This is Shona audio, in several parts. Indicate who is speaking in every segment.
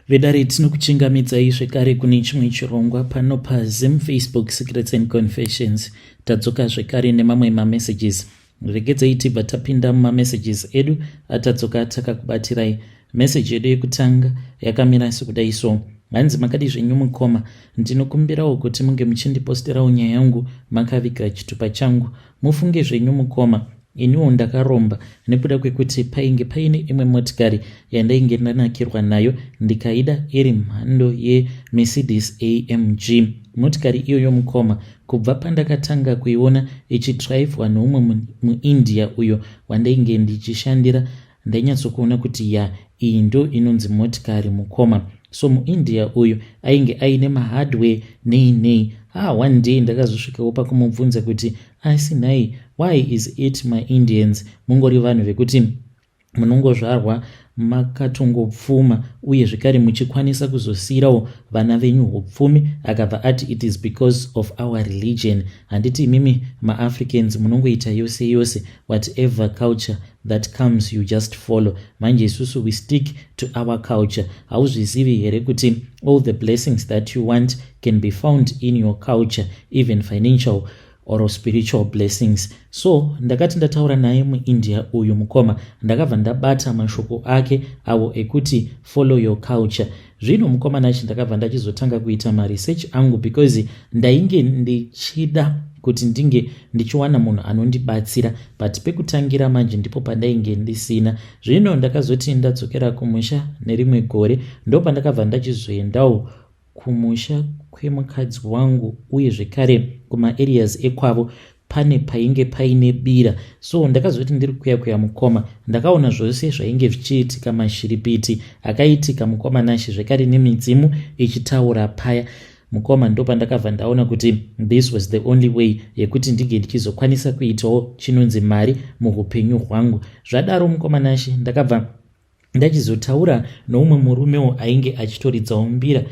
Speaker 1: Vedare, tinokuchingamidzai zvekare kune chimwe chirongwa pano paZim Facebook Secrets and Confessions. Tadzoka zvekare nemamwe mamessages. Regedzai tibva tapinda mumamessages edu atadzoka takakubatirai. Message yedu yekutanga yakamira sekudai so. Hanzi, makadi zvenyu mukoma, ndinokumbirawo kuti munge muchindiposterawo nyaya yangu makaviga chitupa changu. Mufunge zvenyu mukoma, iniwo ndakaromba nekuda kwekuti painge paine imwe motikari yandainge ndanakirwa nayo ndikaida, iri mhando yeMercedes AMG. Motikari iyoyo mukoma, kubva pandakatanga kuiona ichidhiraivhwa neumwe muIndia uyo wandainge ndichishandira, ndainyatsokuona kuti ya, iyi ndo inonzi motikari mukoma. So muIndia uyu ainge aine mahardware nei nei. Ah, one day ndakazosvikawo pakumubvunza kuti, asi nhai, why is it maIndians mungori vanhu vekuti munongozvarwa makatongopfuma uye zvekare muchikwanisa kuzosiyirawo vana venyu upfumi? Akabva ati, it is because of our religion. Handiti imimi maAfricans munongoita yose yose, whatever culture that comes you just follow. Manje isusu we stick to our culture. Hauzvizivi here kuti all the blessings that you want can be found in your culture, even financial or spiritual blessings? So ndakati ndataura naye muIndia uyu mukoma, ndakabva ndabata mashoko ake avo ekuti follow your culture. Zvino mukoma nachi, ndakabva ndachizotanga kuita maresearch angu because ndainge ndichida kuti ndinge ndichiwana munhu anondibatsira, but pekutangira manje ndipo pandainge ndisina. Zvino ndakazoti ndadzokera kumusha nerimwe gore, ndo pandakabva ndachizoendawo kumusha kwemukadzi wangu uye zvekare kumaareas ekwavo pane painge paine bira. So ndakazoti ndiri kuya kuya mukoma, ndakaona zvose zvainge zvichiitika, mashiripiti akaitika mukoma Nashi, zvekare nemidzimu ichitaura paya mukoma. Ndo pandakabva ndaona kuti this was the only way yekuti ndinge ndichizokwanisa kuitawo chinonzi mari muupenyu hwangu. Zvadaro mukoma Nashi, ndakabva ndachizotaura noumwe murumewo ainge achitoridzawo mbira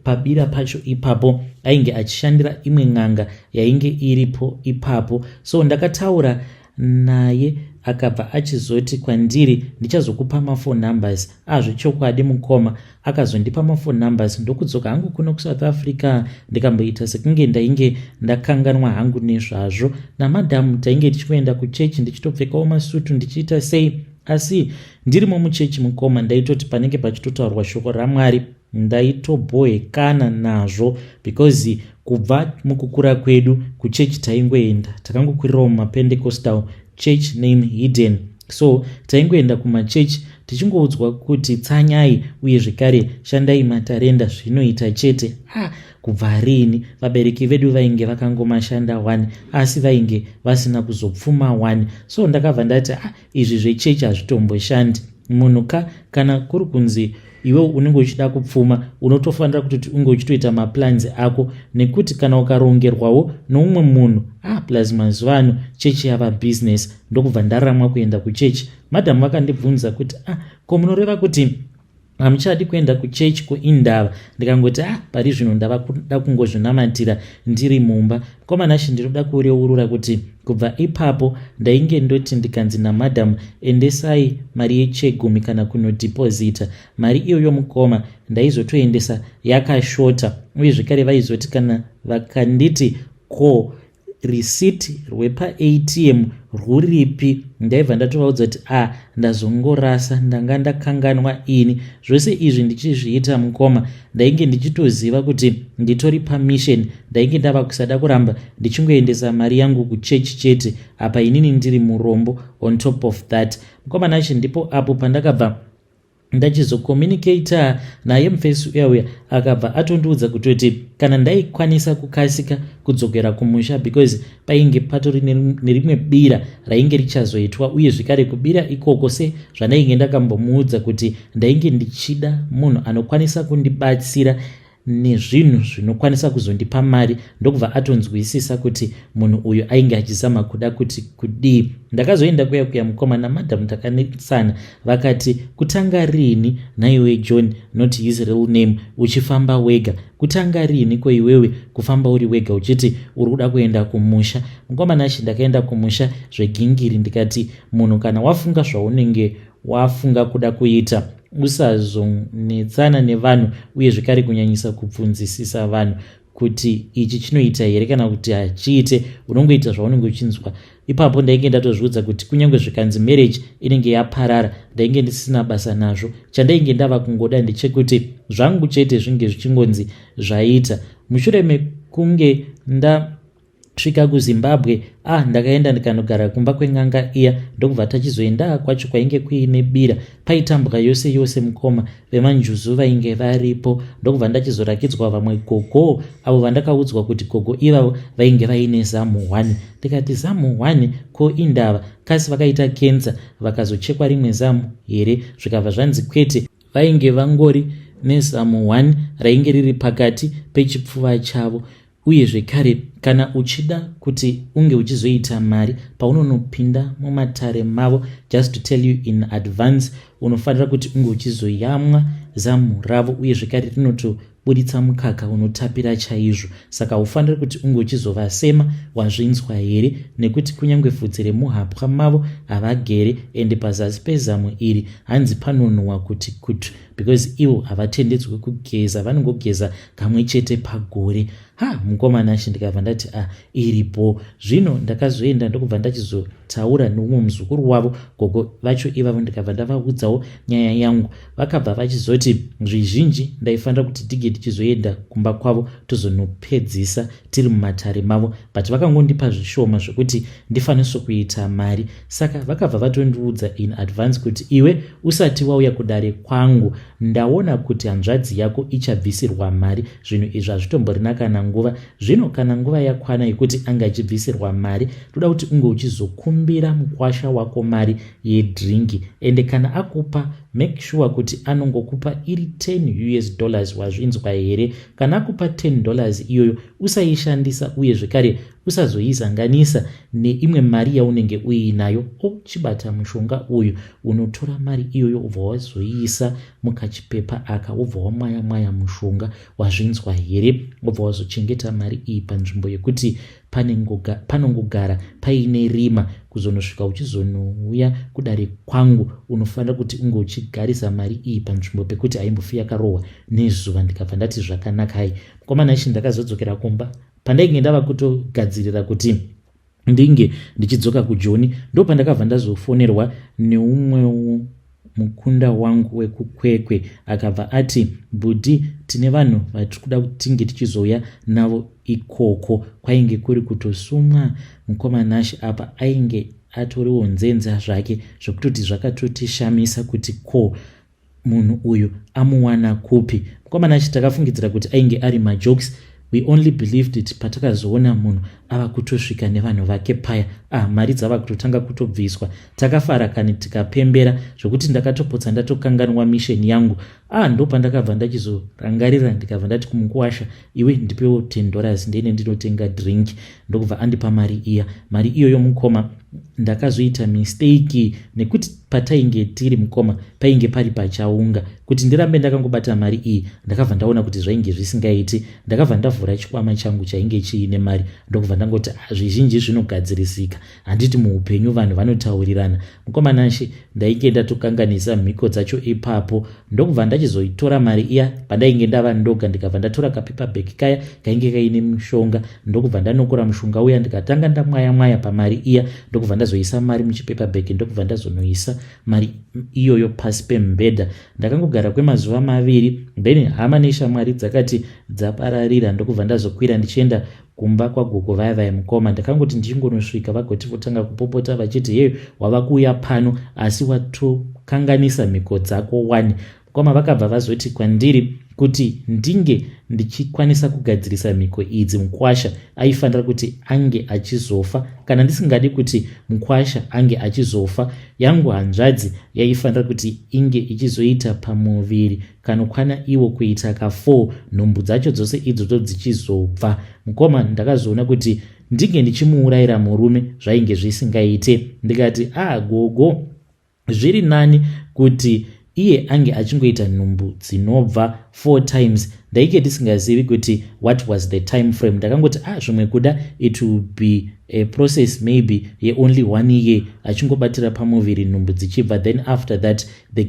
Speaker 1: pabira pacho ipapo, ainge achishandira imwe n'anga yainge iripo ipapo. So ndakataura naye, akabva achizoti kwandiri, ndichazokupa maphone numbers azvechokwadi. Mukoma, akazondipa maphone numbers, ndokudzoka hangu kuno kuSouth Africa, ndikamboita sekunge ndainge ndakanganwa hangu nezvazvo. Namadhamu tainge tichikuenda kuchechi, ndichitopfekawo masutu, ndichiita sei, asi ndirimo muchechi mukoma, ndaitoti panenge pachitotaurwa shoko raMwari ndaitobhohekana nazvo, because kubva mukukura kwedu kuchechi taingoenda, takangokwirirawo mumaPentecostal church, name hidden. So taingoenda kumachechi tichingoudzwa kuti tsanyai uye zvekare shandai matarenda, zvinoita chete. Ah, kubva rini? Vabereki vedu vainge vakangomashanda 1, asi vainge vasina kuzopfuma 1. So ndakabva ndati, ah, izvi zvechechi hazvitomboshandi. Munhu ka, kana kuri kunzi iwe unenge uchida kupfuma, unotofanira kutoti unge uchitoita maplans ako, nekuti kana ukarongerwawo noumwe munhu, ah, plus mazuva ano chechi yava business. Ndokubva ndaramwa kuenda kuchechi. Madhamu vakandibvunza kuti, ah, ko munoreva kuti hamuchadi kuenda kuchechi kuindava? Ndikangoti, ah, pari zvino ndava kuda kungozvinamatira ndiri mumba. Mukomanashi, ndinoda kureurura kuti kubva ipapo ndainge ndoti ndikanzi namadhamu endesai mari yechegumi kana kunodhipozita mari iyoyo mukoma, ndaizotoendesa yakashota. Uye zvekare vaizoti kana vakanditi, ko risiti rwepaATM rwuripi, ndaibva ndatovaudza kuti, a, ndazongorasa, ndanga ndakanganwa ini. Zvose izvi ndichizviita mukoma, ndainge ndichitoziva kuti nditori pamission. Ndainge ndava kusada kuramba ndichingoendesa mari yangu kuchechi chete, apa inini ndiri murombo. On top of that mukoma Nashi, ndipo apo pandakabva ndachizocommunicata naye mufesi uya uya, akabva atondiudza kutoti kana ndaikwanisa kukasika kudzokera kumusha, because painge patori nerimwe bira rainge richazoitwa. Uye zvekare kubira ikoko, sezvandainge ndakambomuudza kuti ndainge ndichida munhu anokwanisa kundibatsira nezvinhu zvinokwanisa kuzondipa mari, ndokubva atonzwisisa kuti munhu uyu ainge achizama kuda kuti kudii. Ndakazoenda kuya kuya mukoma, namadhamu takanetsana. Vakati, kutanga riini naiwe John, not his real name, uchifamba wega? Kutanga riini ko iwewe kufamba uri wega uchiti uri kuda kuenda kumusha? Mukoma Nashi, ndakaenda kumusha zvegingiri. Ndikati munhu kana wafunga zvaunenge wafunga kuda kuita. Usazonetsana nevanhu uye zvekare kunyanyisa kubvunzisisa vanhu kuti ichi chinoita here kana kuti hachiite. Unongoita zvaunenge uchinzwa ipapo. Ndainge ndatozviudza kuti kunyange zvikanzi marriage inenge yaparara, ndainge ndisina basa nazvo. Chandainge ndava kungoda ndechekuti zvangu chete zvinge zvichingonzi zvaita. Mushure mekunge ndasvika kuZimbabwe, ah, ndakaenda ndikanogara kumba kwen'anga iya. Ndokubva tachizoenda kwacho kwainge kuine bira, paitambwa yose yose. Mukoma, vemanjuzu vainge varipo. Ndokubva ndachizorakidzwa vamwe gogo avo vandakaudzwa kuti gogo ivavo vainge vaine zamu 1. Ndikati, "Zamu 1? Ko indava? Kasi vakaita kensa vakazochekwa rimwe zamu here?" Zvikabva zvanzi kwete, vainge vangori nezamu 1 rainge riri pakati pechipfuva chavo. Uye zvekare, kana uchida kuti unge uchizoita mari paunonopinda mumatare mavo, just to tell you in advance, unofanira kuti unge uchizoyamwa zamu ravo. Uye zvekare rinotobuditsa mukaka unotapira chaizvo, saka haufaniri kuti unge uchizovasema, wazvinzwa here? Nekuti kunyange vhudzi remuhapwa mavo havagere. Ende pazasi pezamu iri hanzi panonhuhwa kuti kutu, because ivo havatendedzwi kugeza, vanongogeza kamwe chete pagore. Ha, mukoma Nashe, ndikabva ndati, "A, ah, iripo zvino." Ndakazoenda ndokubva ndachizotaura neumwe muzukuru wavo, gogo vacho ivavo. Ndikabva ndavaudzawo nyaya yangu. Vakabva vachizoti zvizhinji ndaifanira kuti tige tichizoenda kumba kwavo tozonopedzisa tiri mumatare mavo, but vakangondipa zvishoma zvekuti ndifanise kuita mari. Saka vakabva vatondiudza in advance kuti, "Iwe usati wauya kudare kwangu, ndaona kuti hanzvadzi yako ichabvisirwa mari. Zvinhu izvi hazvitomborina kana nguva. Zvino kana nguva yakwana yekuti anga achibvisirwa mari, toda kuti unge uchizokumbira mukwasha wako mari yedrink. Ende kana akupa, make sure kuti anongokupa iri 10 US dollars, wazvinzwa here? Kana akupa $10 iyoyo, usaishandisa, uye zvekare usazoizanganisa neimwe mari yaunenge uinayo. Ochibata mushonga uyu, unotora mari iyoyo, ubva wazoiisa mukachipepa aka, wobva wamwaya mwaya mushonga, wazvinzwa here? Wobva wazochengeta mari iyi panzvimbo yekuti panongogara paine rima. Kuzonosvika uchizonouya kudare kwangu, unofanira kuti unge uchigarisa mari iyi panzvimbo pekuti haimbofi yakarohwa nezuva." Ndikabva ndati, "Zvakanakai, mukomana ichi." Ndakazodzokera kumba. Pandainge ndava kutogadzirira kuti ndinge ndichidzoka kuJoni, ndo pandakabva ndazofonerwa neumwewo mukunda wangu wekuKwekwe. Akabva ati, "Bhudhi, tine vanhu vatiri kuda kuti tinge tichizouya navo ikoko." Kwainge kuri kutosumwa, mukoma Nashe. Apa ainge atoriwo nzenza zvake, zvekutoti zvakatotishamisa kuti ko munhu uyu amuwana kupi. Mukoma Nashe, takafungidzira kuti ainge ari majokes. We only believed it patakazoona munhu ava kutosvika nevanhu vake paya. Ah, mari dzava kutotanga kutobviswa. Takafara kani, tikapembera zvokuti ndakatopotsa ndatokanganwa mission yangu. Ah, ndo pandakabva ndachizorangarira. Ndikabva ndati kumukuwasha, "Iwe, ndipewo $10, ndine ndinotenga drink." Ndokubva andipa mari iya. Mari iyoyo, mukoma, ndakazoita mistake nekuti patainge tiri, mukoma, painge pari pachaunga. Kuti ndirambe ndakangobata mari iyi, ndakabva ndaona kuti zvainge zvisingaiti. Ndakabva ndavhura chikwama changu chainge chiine mari, ndokubva ndangoti, ah, zvizhinji zvinogadzirisika, handiti? Muupenyu vanhu vanotaurirana. Mukoma Nashe, ndainge ndatokanganisa mhiko dzacho ipapo. Ndokubva ndachizoitora mari iya pandainge ndava ndoga. Ndikabva ndatora kapaper bag kaya kainge kaine mushonga, ndokubva ndanokora mushonga uya, ndikatanga ndamwaya mwaya pamari iya, ndokubva ndazoisa mari muchipaper bag, ndokubva ndazonoisa mari iyoyo pasi pemubhedha. Ndakangogara kwemazuva 2, then hama neshamwari dzakati dzapararira, ndokubva ndazokwira ndichienda kumba kwagogo vaya vaya. Mukoma, ndakangoti ndichingonosvika, vagoti votanga kupopota vachiti, "Heyo, wava kuuya pano asi watokanganisa mhiko dzako wani." Mukoma, vakabva vazoti kwandiri kuti ndinge ndichikwanisa kugadzirisa mhiko idzi, mukwasha aifanira kuti ange achizofa. Kana ndisingadi kuti mukwasha ange achizofa, yangu hanzvadzi yaifanira kuti inge ichizoita pamuviri kanokwana iwo kuita ka4, nhumbu dzacho dzose idzodzo dzichizobva. Mukoma, ndakazoona kuti ndinge ndichimuurayira murume zvainge zvisingaite. Ndikati, "A ah, gogo, zviri nani kuti iye ange achingoita nhumbu dzinobva Four times. Ndainge ndisingazivi kuti what was the time frame. Ndakangoti, ah, zvimwe kuda it will be a process maybe yeonly one year, achingobatira pamuviri, nhumbu dzichibva, then after that they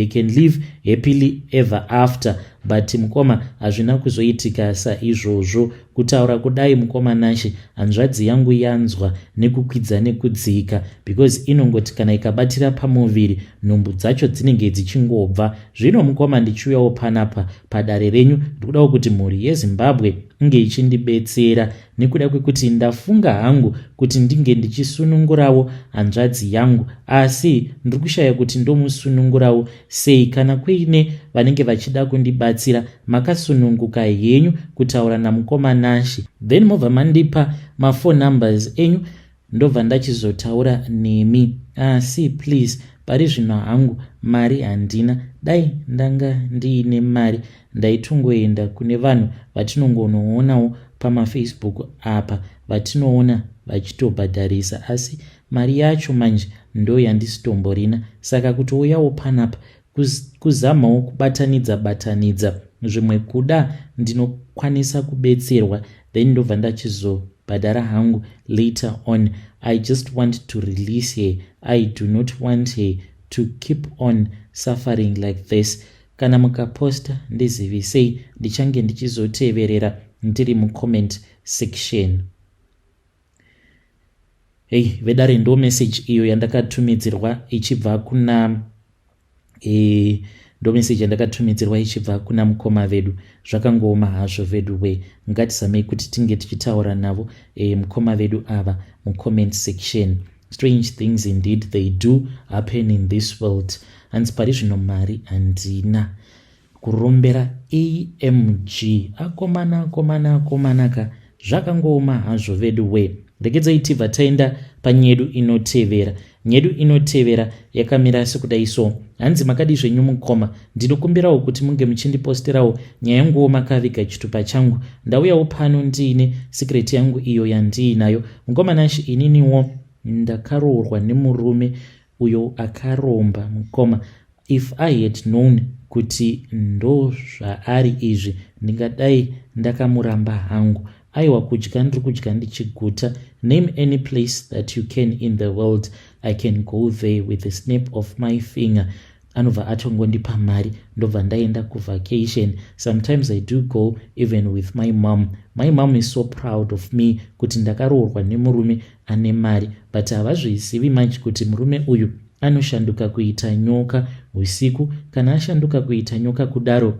Speaker 1: can live happily ever after. But mukoma, hazvina kuzoitika saizvozvo. Kutaura kudai, mukoma Nashe, hanzvadzi yangu yanzwa nekukwidza nekudzika, because inongoti kana ikabatira pamuviri, nhumbu dzacho dzinenge dzichingobva. Zvino mukoma, ndichiuyawo panapa padare renyu, ndikudawo kuti mhuri yeZimbabwe inge ichindibetsera, nekuda kwekuti ndafunga hangu kuti ndinge ndichisunungurawo hanzvadzi yangu, asi ndiri kushaya kuti ndomusunungurawo sei. Kana kuine vanenge vachida kundibatsira, makasununguka henyu kutaura namukoma Nashe, then mobva mandipa maphone numbers enyu, ndobva ndachizotaura nemi. Asi please, pari zvino hangu mari handina. Dai ndanga ndiine mari, ndaitongoenda kune vanhu vatinongonoonawo pamaFacebook apa, vatinoona vachitobhadharisa, asi mari yacho manje ndo yandisitomborina. Saka kutouyawo panapa kuzamawo kubatanidza batanidza zvimwe, kuda ndinokwanisa kubetserwa, then ndobva ndachizobhadhara hangu later on. I just want to release her. I do not want her to keep on suffering like this. Kana mukaposta, ndizivisei, ndichange ndichizoteverera ndiri mucomment section. Hei vedare, ndo message iyo yandakatumidzirwa ichibva kuna ndo message yandakatumidzirwa ichibva kuna mukoma vedu. Zvakangooma hazvo vedu we. Ngatizamei kuti tinge tichitaura navo mukoma vedu ava mucomment section. Strange things indeed, they do happen in this world. Hanzi pari zvino mari handina, kurombera AMG. Akomana, akomana, akomanaka, zvakangooma hazvo vedu we. Regedzai tibva taenda panyedu inotevera. Nyedu inotevera yakamira sekudai so. Hanzi, "Makadi zvenyu mukoma? Ndinokumbirawo kuti munge muchindiposterawo nyaya yanguwo makaviga chitupa changu. Ndauyawo pano ndiine secret yangu iyo yandiinayo. Mukoma Nashe, ininiwo ndakaroorwa nemurume uyo akaromba. Mukoma, if I had known kuti ndo zvaari izvi, ndingadai ndakamuramba hangu. Aiwa, kudya ndiri kudya ndichiguta. Name any place that you can in the world, I can go there with the snap of my finger. Anobva atongondipa mari, ndobva ndaenda kuvacation. Sometimes I do go even with my mom. My mom is so proud of me kuti ndakaroorwa nemurume ane mari, but havazvizivi manje kuti murume uyu anoshanduka kuita nyoka usiku. Kana ashanduka kuita nyoka kudaro,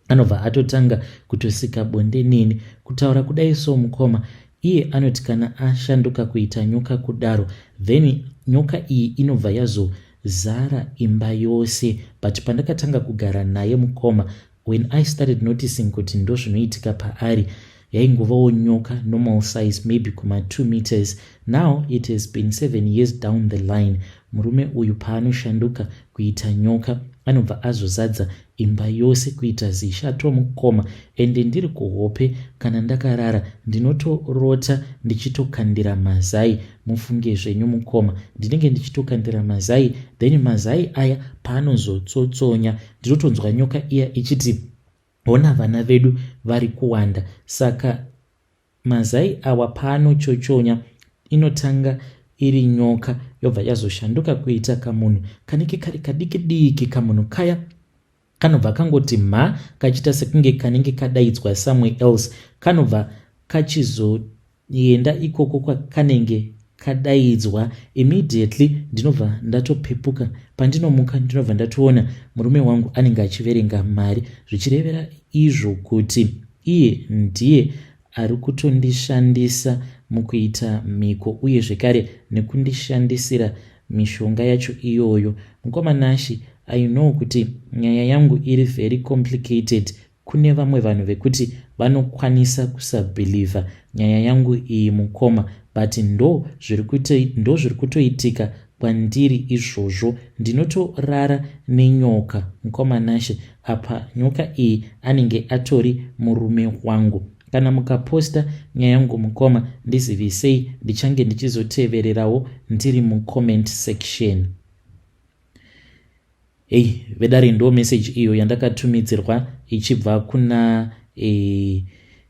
Speaker 1: anobva atotanga kutosika bonde neni. Kutaura kudai so, mukoma, iye anoti kana ashanduka kuita nyoka kudaro, then nyoka iyi inobva yazozara imba yose. But pandakatanga kugara naye, mukoma, when I started noticing kuti ndo zvinoitika paari, yaingovawo nyoka normal size, maybe kuma 2 meters. Now it has been 7 years down the line. Murume uyu paanoshanduka kuita nyoka, anobva azozadza imba yose kuita zishato, mukoma. Ende ndiri kuhope, kana ndakarara, ndinotorota ndichitokandira mazai. Mufunge zvenyu, mukoma, ndinenge ndichitokandira mazai, then mazai aya paanozotsotsonya, ndinotonzwa nyoka iya ichiti, 'Hona vana vedu vari kuwanda.' Saka mazai awa paanochochonya, inotanga iri nyoka, yobva yazoshanduka kuita kamunhu kanenge kari kadiki diki. Kamunhu kaya kanobva kangoti mha, kachiita sekunge kanenge kadaidzwa somewhere else. Kanobva kachizoenda ikoko kwakanenge kadaidzwa. Immediately ndinobva ndatopepuka. Pandinomuka, ndinobva ndatoona murume wangu anenge achiverenga mari, zvichirevera izvo kuti iye ndiye ari kutondishandisa mukuita mhiko, uye zvekare nekundishandisira mishonga yacho iyoyo. Mukoma Nashe, I know kuti nyaya yangu iri very complicated. Kune vamwe vanhu vekuti vanokwanisa kusabhilivha nyaya yangu iyi, mukoma, but ndo zviri kutoitika kwandiri izvozvo. Ndinotorara nenyoka, mukoma Nashe. Apa nyoka iyi anenge atori murume wangu. Kana mukaposta nyaya yangu, mukoma, ndizivisei, ndichange ndichizotevererawo ndiri mucomment section." Hei vedare, ndo message iyo yandakatumidzirwa ichibva kuna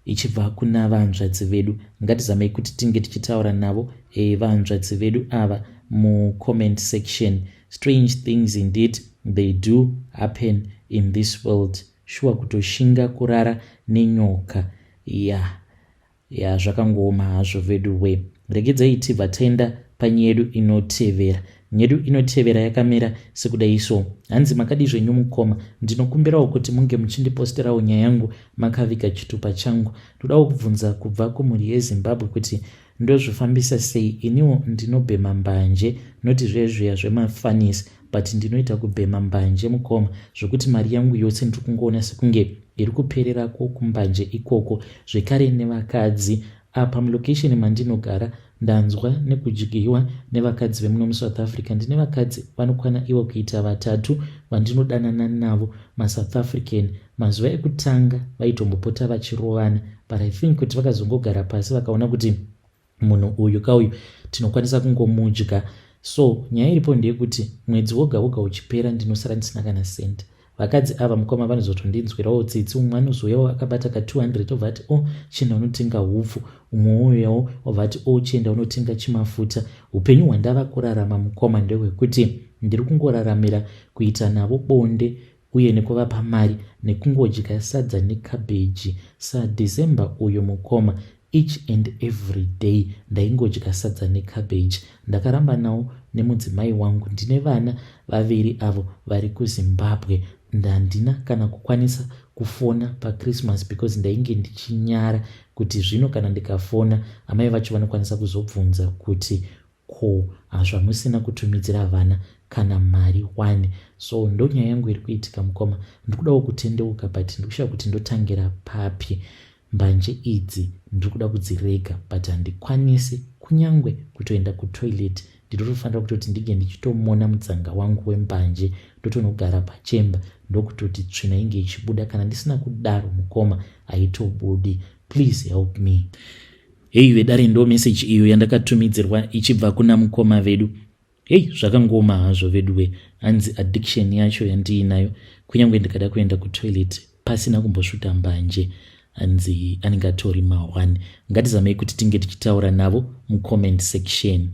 Speaker 1: ichibva kuna vanzvadzi vedu. Ngatizamei kuti tinge tichitaura navo vanzvadzi vedu ava mucomment section. Strange things indeed, they do happen in this world. Shuwa, kutoshinga kurara nenyoka. Ya, zvakangooma hazvo vedu we. Regedzai tibva taenda panyaya yedu inotevera. Nyedu inotevera yakamira sekudai so. Hanzi, "Makadi zvenyu mukoma? Ndinokumbirawo kuti munge muchindiposterawo nyaya yangu makaviga chitupa changu. Ndodawo kubvunza kubva kumhuri yeZimbabwe kuti ndozvifambisa sei. Iniwo ndinobhema mbanje, noti zvezviya zvemafanisi, but ndinoita kubhema mbanje mukoma, zvokuti mari yangu yose ndiri kungoona sekunge iri kupererako kumbanje ikoko, zvekare nevakadzi. Apa mulocation mandinogara ndanzwa nekudyiwa nevakadzi vemuno muSouth Africa. Ndine vakadzi vanokwana ivo kuita vatatu vandinodanana navo, maSouth African. Mazuva ekutanga vaitombopota vachirovana, but I think kuti vakazongogara pasi vakaona kuti munhu uyu kauyu tinokwanisa kungomudya. So nyaya iripo ndeyekuti mwedzi woga woga uchipera, ndinosara ndisina kana cent. Vakadzi ava mukoma vanozotondinzwirawo tsitsi. Umwe anozouyawo akabata ka200, obva ati, 'O oh, chienda unotenga hupfu.' Umwe uyawo obva ati, 'O oh, chienda unotenga chimafuta.' Upenyu hwandava kurarama mukoma ndehwekuti ndiri kungoraramira kuita navo bonde uye nekuvapa mari nekungodya sadza nekabheji. SaDecember uyu mukoma, each and every day ndaingodya sadza necabbage. Ndakaramba nawo nemudzimai wangu. Ndine vana vaviri avo vari kuZimbabwe. Ndandina kana kukwanisa kufona paChristmas because ndainge ndichinyara kuti zvino kana ndikafona, amai vacho vanokwanisa kuzobvunza kuti ko zvamusina kutumidzira vana kana mari 1. So ndonyaya yangu iri kuitika mukoma. Ndikudawo kutendeuka, but ndikushaya kuti ndotangira papi. Mbanje idzi ndiri kuda kudzirega, but handikwanisi kunyange kutoenda kutoilet. Ndinotofanira kutoti ndinge ndichitomona mudzanga wangu wembanje, ndotonogara pachemba, ndokutoti tsvina inge ichibuda. Kana ndisina kudaro mukoma, haitobudi. Please help me." Hei vedare, ndo meseji iyo yandakatumidzirwa ichibva kuna mukoma vedu. Hei, zvakangoma hazvo veduwe. Hanzi addiction yacho yandiinayo, kunyange ndikada kuenda kutoilet pasina kumbosvuta mbanje, hanzi anenge atori ma1. Ngatizamei kuti tinge tichitaura navo mucomment section.